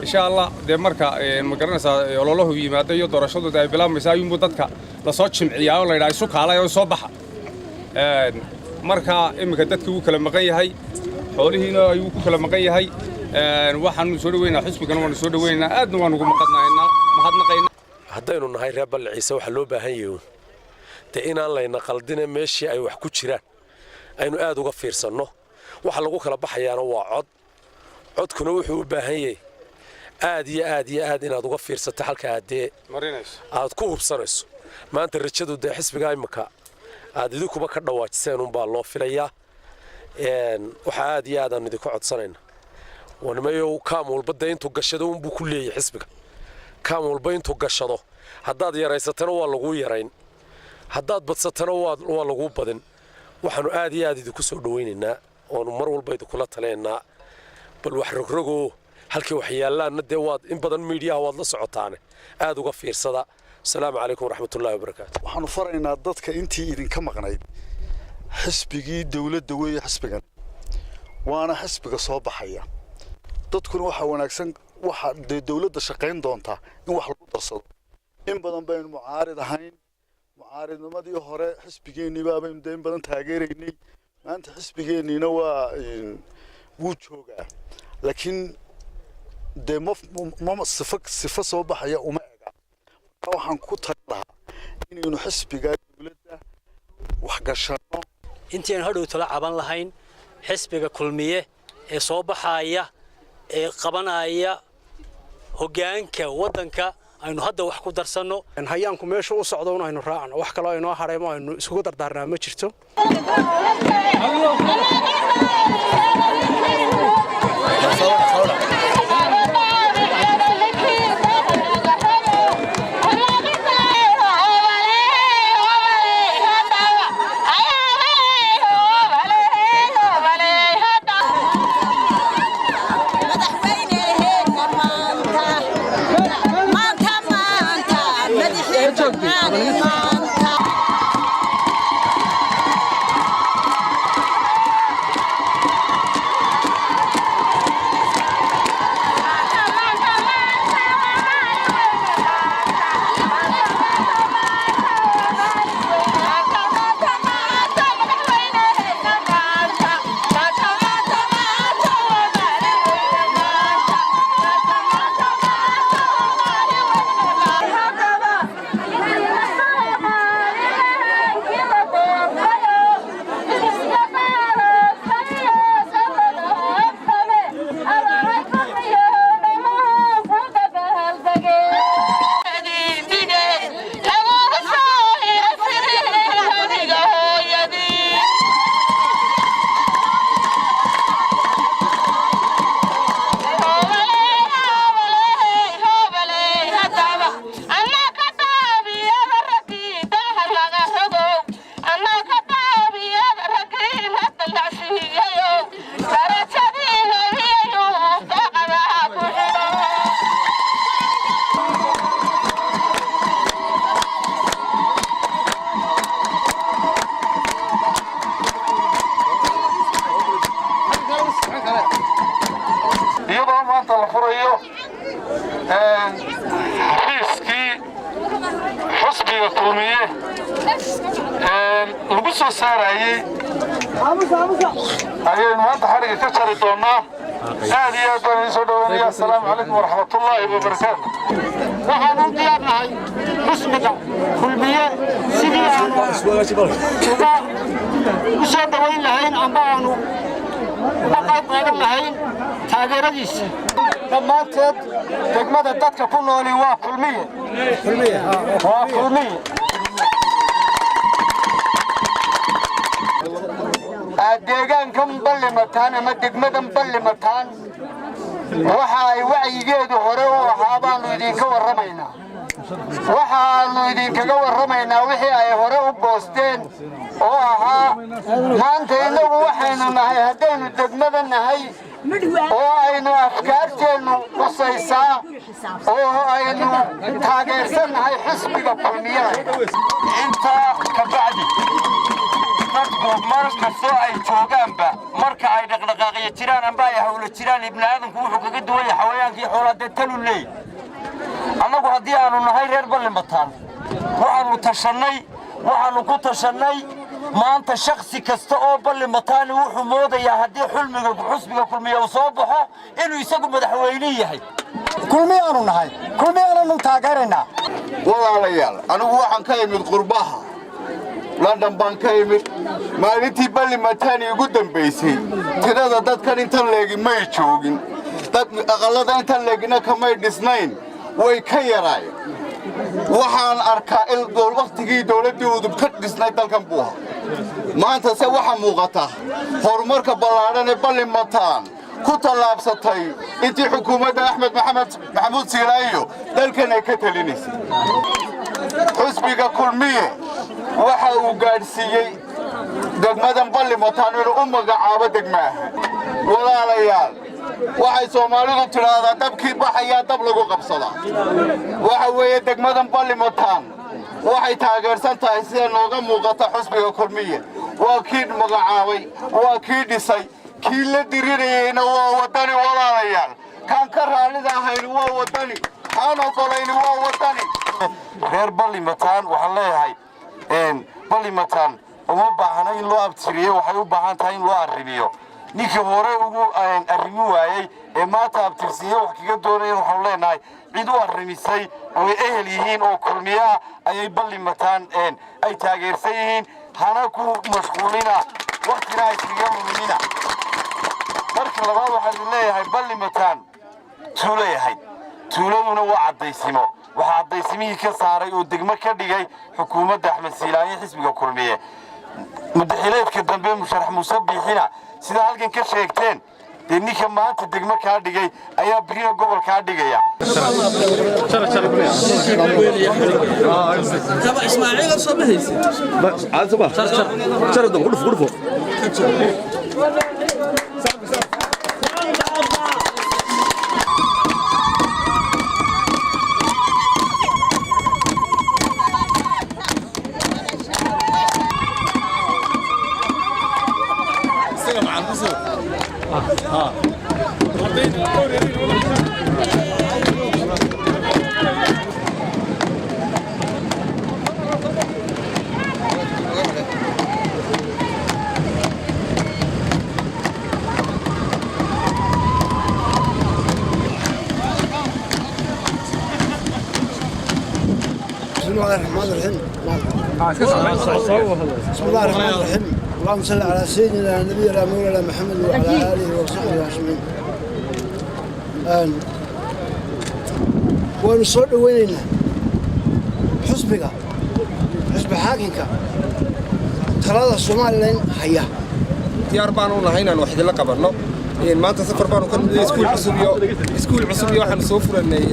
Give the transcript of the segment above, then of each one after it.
Insha Allah dee marka, ma garanaysaa, ololahu yimaado iyo doorashadu ay bilaabmaysaa ayuunbuu dadka lasoo jimciyaa oo la yidhaha isu kaalay oo soo baxa. Marka iminka dadkii wuu kala maqan yahay, xoolihiina ayuu ku kala maqan yahay. Waxaanu soo dhaweynaa xisbigana, waanu soo dhaweynaynaa, aadna waanu ugu mahadnaqaynaa. Haddaynu nahay reer Balli Ciise, waxaa loo baahan yahay dee inaan layna qaldine, meeshii ay wax ku jiraan aynu aad uga fiirsanno. Waxa lagu kala baxayaana waa cod, codkuna wuxuu u baahan yahay aad iyo aad iyo aad inaad uga fiirsato halkaa dee aad ku hubsanayso. Maanta rajadu dee xisbiga imika aad idinkuba ka dhawaajiseen unbaa loo filayaa. Waxaa aad iyo aad aanu idinka codsanayna, nimayow, kaam walba dee intuu gashado unbuu ku leeyahay xisbiga. Kaam walba intuu gashado, haddaad yaraysatana waa laguu yarayn, haddaad badsatana waa laguu badin. Waxaanu aad iyo aad idinku soo dhawaynaynaa oonu mar walba idinkula talinaynaa, bal wax rogrogoo halkii wax yaallaanna dee waad in badan miidiyaha waad la socotaane, aad uga fiirsada. Asalaamu calaykum waraxmatullahi wabarakaatu. Waxaanu faraynaa dadka intii idinka maqnayd, xisbigii dawladda weeye xisbigan, waana xisbiga soo baxaya. Dadkuna waxaa wanaagsan waxa dee dawladda shaqayn doontaa in wax lagu darsado. In badan baynu mucaarid ahayn, mucaaridnimadii hore xisbigeennii baabaynu dee in badan taageeraynay. Maanta xisbigeenniina waa wuu joogaa, laakiin dee ma sifo soo baxaya uma ega. Marka waxaan ku talin lahaa inaynu xisbiga dawladda wax gashanno. Intii aan hadhow tala caban lahayn, xisbiga Kulmiye ee soo baxaaya ee qabanaya hoggaanka waddanka aynu hadda wax ku darsanno. Hayaanku meesha u socdo un aynu raacno, wax kaloo aynoo hadhaymo aynu iskugu dardaarnaa ma jirto. Iyadoo maanta la furayo xafiiskii xusbiga Kulmiye lagu soo saarayey ayaynu maanta xadhigga ka jari doonnaa. Aad iyo aad baan idiin soo dhawaynaya. Assalaamu calaykum waraxmatullaahi wabarakaatu. Waxaan u diyaarnahay xusbiga Kulmiye sidii aanu uga u soo dhowayn lahayn amba aanu uga qayb qaadan lahayn taageeradiisa. Dhammaanteed degmada dadka ku nooli waa Kulmiye, waa Kulmiye. Deegaankan Ballimataan ama degmadan Ballimataan waxa ay wacyigeedu hore u ahaa baanu idinka warramaynaa. Waxaannu idinkaga warramaynaa wixii ay hore u goosteen oo ahaa maanta innagu waxaynu nahay, haddaynu degmada nahay oo aynu afkaarteennu qusaysaa oo aynu taageersan nahay xisbiga Kulmiyada. Intaa ka bacdi, dadku mar kastoo ay joogaanba marka Marka ay dhaqdhaqaaqyo jiraan amba ay hawlo jiraan, ibni aadamku wuxuu kaga duwan yahay xawayaankii xoolaa dee talu leey. Annagu haddii aanu nahay reer Ballimataan, waxaannu tashannay, waxaannu ku tashannay maanta shaksi kasta oo Ballimataani wuxuu moodayaa haddii xulmiga xusbiga Kulmiya uu soo baxo inuu isagu madaxweyne yahay. Kulmiyaanu nahay, Kulmiyaananu taageeraynaa. Walaalayaal, anigu waxaan ka imid qurbaha, London baan ka imid. Maalintii Ballimataani igu dambaysay, tirada dadkan intan leegi may joogin, dad aqallada intan leegina kamay dhisnayn, way ka yaraayeen. Waxaan arkaa il wakhtigii dawladdii Udub ka dhisnay dalkan buu ahaa. Maanta se waxaa muuqata horumarka ballaadhan ee Ballimataan ku tallaabsatay intii xukuumadda Axmed Maxamed Maxamuud Siilaayo dalkan ay ka talinaysay. Xusbiga Kulmiye waxa uu gaadhsiiyey degmadan Ballimataan inuu u magacaabo degmaaha. Walaalayaal, waxay Soomaalidu tidhaahdaa dabkii baxayaa dab lagu qabsadaa. Waxa weeye degmadan Ballimataan waxay taageersan tahay, sida nooga muuqata, xusbiga Kulmiye. Waa kii magacaabay, waa kii dhisay, kii la dirirayeyna waa Waddani. Walaalayaal, kaan ka raallida ahayn waa Waddani, kaan ogolayni waa Waddani. Reer Ballimataan waxaan leeyahay, Ballimataan uma baahna in loo abtiriyo, waxay u baahan tahay in loo arrimiyo. Ninkii hore ugu arrimi waayey ee maanta abtirsiiyo wax kaga doonaya, waxaanu leenahay cid u arrimisay oo ay ehel yihiin oo Kulmiyaha ayay Ballimataan ay taageersan yihiin. Hana ku mashquulina, waktina ha iskaga lumimina. Marka labaad, waxaan idin leeyahay Ballimataan tuulay ahayd, tuuladuna waa caddaysimo. Waxaa caddaysimihii ka saaray oo degmo ka dhigay xukuumadda Axmed Siilaaye, xisbiga Kulmiye. Mudaxileedka dambe musharax Muuse Biixina, sidaa halkan ka sheegteen, dee ninka maanta degmo kaa dhigay ayaa birina gobol kaa dhigaya. بسم الله الرحمن الرحيم، بسم الله الرحمن الرحيم، اللهم صل على سيدنا نبينا مولانا محمد وعلى اله وصحبه اجمعين. Waanu soo dhaweynaynaa xusbiga, xusbi xaakimka talada Somaliland haya. Diyaar baanu nahay inaan wax idinla qabanno. Maanta safar baanu ka nimid, iskuul cusub iyo waxaanu soo furanay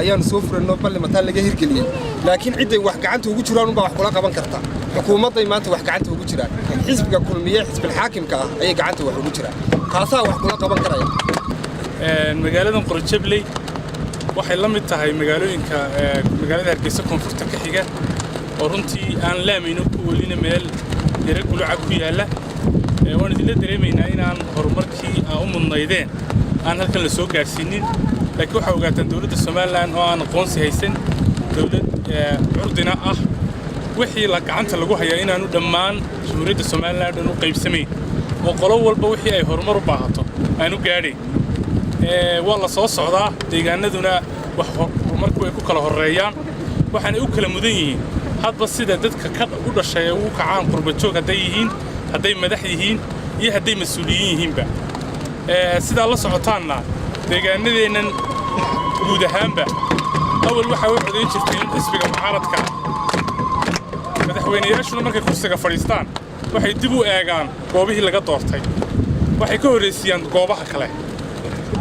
ayaanu soo furanno Ballimataan laga hirgeliyey. Laakiin cidday wax gacanta ugu jiraan unbaa wax kula qaban karta. Xukuumadday maanta wax gacanta ugu jiraan, xisbiga Kulmiye, xisbilxaakimka ah ayay gacanta wax ugu jiraan, kaasaa wax kula qaban karaya. Magaaladan Qorijebley waxay la mid tahay magaalooyinka magaalada Hargeysa koonfurta ka xiga, oo runtii aan laamayno ku olina, meel yara guluca ku yaalla. Waan idinla dareemaynaa inaan horumarkii aa u mudnaydeen aan halkan la soo gaadhsiinin, laakiin waxaa ogaataan dowladda Somaliland oo aan aqoonsi haysan, dowlad curdina ah, wixii la gacanta lagu hayaa inaanu dhammaan Jamhuuriyadda Somaliland dhan u qaybsamayn, oo qolo walba wixii ay horumar u baahato aanu gaadhayn. Waa la soo socdaa, deegaanaduna wax horumarku ay ku kala horreeyaan, waxaanay u kala mudan yihiin hadba sida dadka ka u dhashay ay ugu kacaan qurbajoog hadday yihiin, hadday madax yihiin iyo hadday mas-uuliyiin yihiinba. Sidaa la socotaanna, deegaanadeennan guud ahaanba awal waxaa u codayn jirtay in xisbiga mucaaradka. Madaxweynayaashuna markay kursiga fadhiistaan waxay dib u eegaan goobihii laga doortay, waxay ka horraysiiyaan goobaha kale.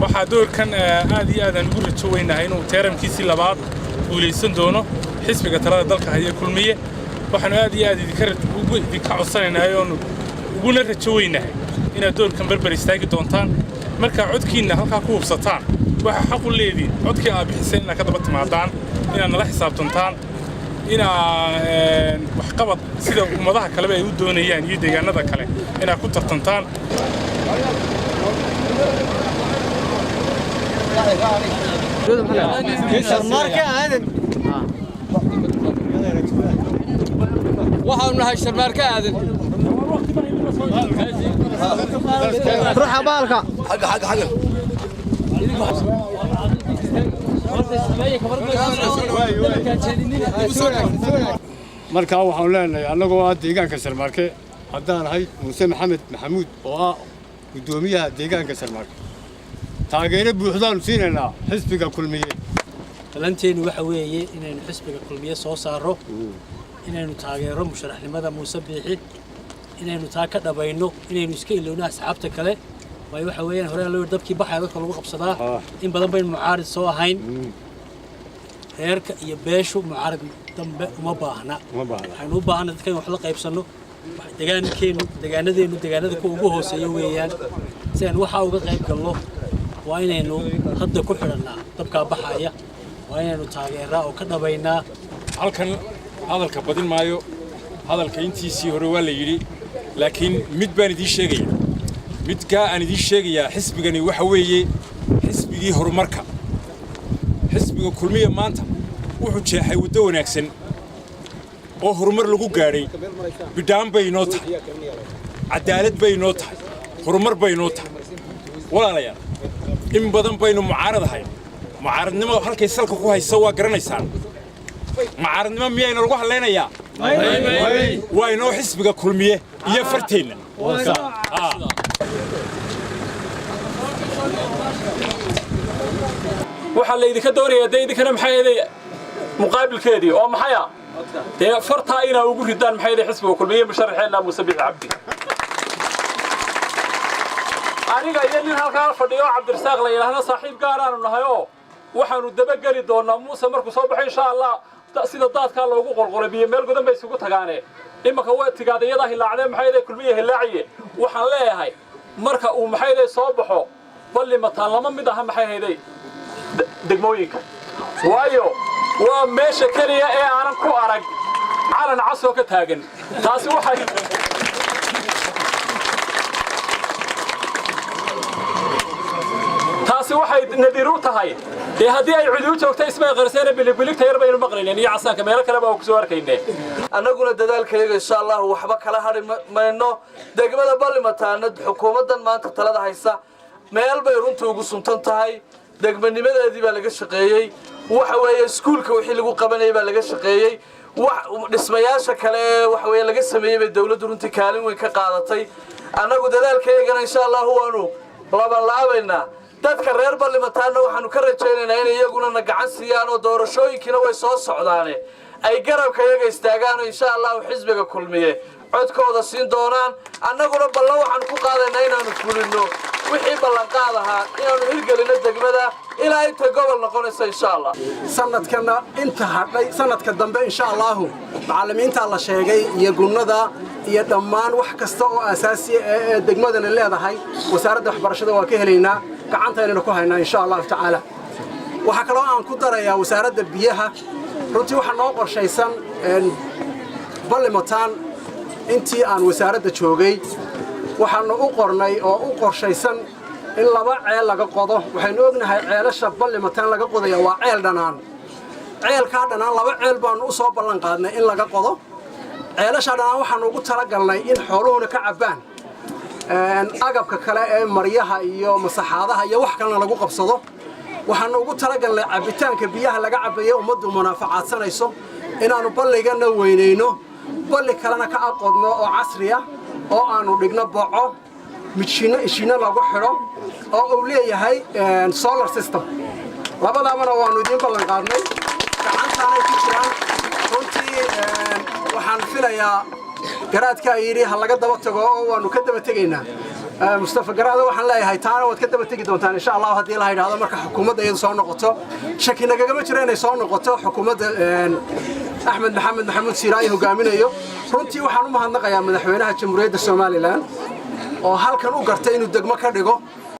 Waxaa doorkan aad iyo aad aan ugu rajo weynahay inuu teeramkiisii labaad guulaysan doono xisbiga talada dalka haya, Kulmiye. Waxaanu aad iyo aad idinka codsanaynaa oonu uguna rajo weynahay inaad doorkan berber istaagi doontaan. Markaa codkiinna halkaa ku hubsataan, waxaa xaq u leediin codkii aad bixiseen inaad ka daba timaadaan, inaad nala xisaabtantaan. Inaa waxqabad sida ummadaha kaleba ay u doonayaan iyo deegaanada kale inaad ku tartantaan. Waxaanu nahay Sharmaarka Aadan. Ruuxa baalka. Xagga, xagga, xagga. Markaa waxaanu leenahay, annagoo ah deegaanka Sharmaarke, haddaan ahay Muuse Maxamed Maxamuud oo ah guddoomiyaha deegaanka Sharmaarke, taageero buuxdaanu siinaynaa xisbiga Kulmiye. Ballanteenu waxa weeye inaynu xisbiga Kulmiye soo saaro, inaynu taageero musharaxnimada Muuse Biixi, inaynu taa ka dhabayno, inaynu iska ilowno asxaabta kale. Waayo, waxa weeyaan hore loo yidhi, dabkii baxaya dadka lagu qabsadaa. In badan baynu mucaarid soo ahayn. Reerka iyo beeshu mucaarid dambe uma baahna. Waxaynu u baahana dadka in wax la qaybsanno. Deegaankeennu, deegaanadeennu, deegaanada kuwa ugu hooseeya weeyaan. Si aynu waxaa uga qayb galno, waa inaynu hadda ku xidhannaa dabkaa baxaya, waa inaynu taageeraa oo ka dhabaynaa. Halkan hadalka badin maayo, hadalka intiisii hore waa la yidhi, laakiin mid baan idiin sheegaya. Midkaa aan idiin sheegayaa, xisbigani waxa weeye xisbigii horumarka. Xisbiga Kulmiya maanta wuxuu jeexay waddo wanaagsan oo horumar lagu gaadhay. Bidhaan bay inoo tahay, caddaalad bay inoo tahay, horumar bay inoo tahay. Walaalayaal, in badan baynu mucaarad ahayn. Mucaaradnimo halkay salka ku haysa waa garanaysaan. Mucaaradnimo miyayna lagu hadlaynayaa? Waa inoo xisbiga Kulmiye iyo farteenna. Waxaa laydinka doonayaa dee idinkana maxay eday muqaabilkeedii oo maxaya dee fartaa inaa ugu ridaan maxay eday xisbiga Kulmiye, musharaxeenna Muuse Biixi Cabdi. Aniga iyo nin halkaa fadhiyo oo Cabdirasaaq la yidhaahdo, saaxiib gaaraanu nahay, oo waxaanu dabageli doonaa Muuse markuu soo baxo, insha Allah. Sida daadkaa loogu qolqolay biyo meel godan bay isugu tagaane. Imanka waa tigaada iyadaa hilaacdee maxay eday Kulmiye hilaaciye. Waxaan leeyahay, marka uu maxay eday soo baxo, Balli Mataan lama mid aha maxay hayday degmooyinka, waayo waa meesha keliya ee aanan ku arag calan casoo ka taagan. Taasi waxay taasi waxay nadiir u tahay dee haddii ay cidi u joogta ismay qarseena bilibiligta yar baynu maqlayneen iyo casaanka meelo kale baa ku soo arkayne. Annaguna dadaalkayaga, insha Allahu, waxba kala hadhi mayno. Degmada Ballimataana xukuumaddan maanta talada haysa meel bay runta ugu suntan tahay. Degmanimadeedii baa laga shaqeeyey. Waxa weeye iskuulka wixii lagu qabanayay baa laga shaqeeyey. Wax dhismayaasha kale ee waxa weeye laga sameeyey bay dawladdu runtii kaalin weyn ka qaadatay. Annagu dadaalkayagana, insha Allahu, waanu labanlaabaynaa. Dadka reer Ballimataanna waxaanu ka rajaynaynaa inay iyaguna na gacan siiyaan, oo doorashooyinkiina way soo socdaane ay garabka iyaga istaagaan oo, insha Allahu, xisbiga Kulmiye codkooda siin doonaan. Annaguna ballan waxaanu ku qaadaynaa inaanu fulinno wixii ballanqaad ahaa, inaanu hirgelinno degmada ilaa intay gobol noqonayso, insha Allah. Sanadkana inta hadhay, sanadka dambe, insha Allahu, macallimiinta la sheegay iyo gunnada iyo dhammaan wax kasta oo asaasi ee degmadani leedahay, wasaaradda waxbarashada waa ka helaynaa, gacantaynana ku haynaa, insha Allahu tacaala. Waxaa kaloo aan ku darayaa wasaaradda biyaha. Runtii waxaa noo qorshaysan Ballimataan intii aan wasaaradda joogay waxaanu u qornay oo u qorshaysan in laba ceel laga qodo. Waxaynu ognahay ceelasha Ballimataan laga qodaya waa ceel dhanaan. Ceelkaa dhanaan laba ceel baanu u soo ballan qaadnay in laga qodo. Ceelasha dhanaan waxaanu ugu talagalnay in xooluhuna ka cabbaan, agabka kale ee maryaha iyo masaxaadaha iyo wax kalena lagu qabsado. Waxaanu ugu talagalnay cabbitaanka biyaha laga cabbaye ummaddu munaafacaadsanayso inaannu balligana weynayno, balli kalena ka aqodno oo casri ah, oo aanu dhigno boco mijinno ishinno lagu xidho oo uu leeyahay solar system. Labadaabana waannu idiin ballan qaadnay, gacantaanay ku jiraan. Runtii waxaan filayaa garaadkaa yidhi ha laga daba tago, oo waannu ka daba tegaynaa. Mustafa Garaado waxaan leeyahay, taana waad ka daba tegi doontaan, insha Allahu, haddii la yidhaahdo marka xukuumadda iyadu soo noqoto. Shaki nagagama jiro inay soo noqoto xukuumadda Axmed Maxamed Maxamuud Siiraayi hogaaminayo. Runtii waxaan u mahadnaqayaa madaxweynaha Jamhuuriyadda Somaliland oo halkan u gartay inuu degmo ka dhigo.